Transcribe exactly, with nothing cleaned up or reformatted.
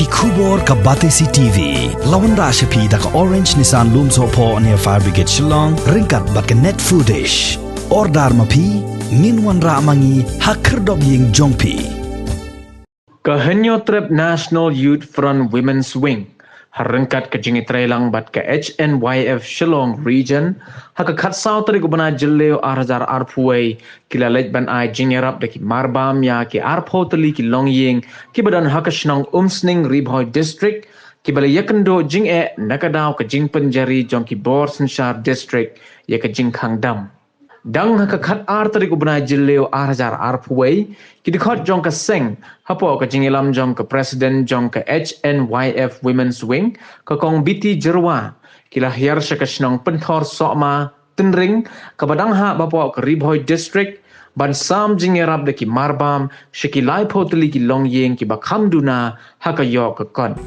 Khubor ka Batesi T V la wanrah sha phi da ka Orange Nissan Lumsohphoh near Fire Brigade Shillong ryngkat bad ka Net Foodish. Order ma phi, ngin wanrah ma ngi ha khyrdop ïing jong phi. Ka Hynñiewtrep National Youth Front Women's Wing ha ryngkat ka jingïatreilang bad ka H N Y F Shillong Region ha ka khatsaw tarik u bnai Jylliew ar hajar arphew wei ki la leit ban ai jingïarap da ki marbam ïa ki arphew tylli ki longïing kiba don ha ka shnong Umsning, Ri Bhoi District, kiba la ïakynduh jingeh na ka daw ka jingpynjari jong ki bor synshar district ïa ka jingkhang dam. Dang ha ka khatar tarik u bnai Jylliew ar hajar arphew wei, ki dkhot jong ka seng hapoh ka jingïalam jong ka President jong ka H N Y F Women's Wing, ka Kong Biti Jyrwa, ki la hiar sha ka shnong Pynthor Sohma, Tynring, kaba dang hap hapoh ka Ri Bhoi District, ban sam jingïarap da ki marbam sha ki laiphew tylli ki longïing kiba kham duna ha ka ïoh ka kot.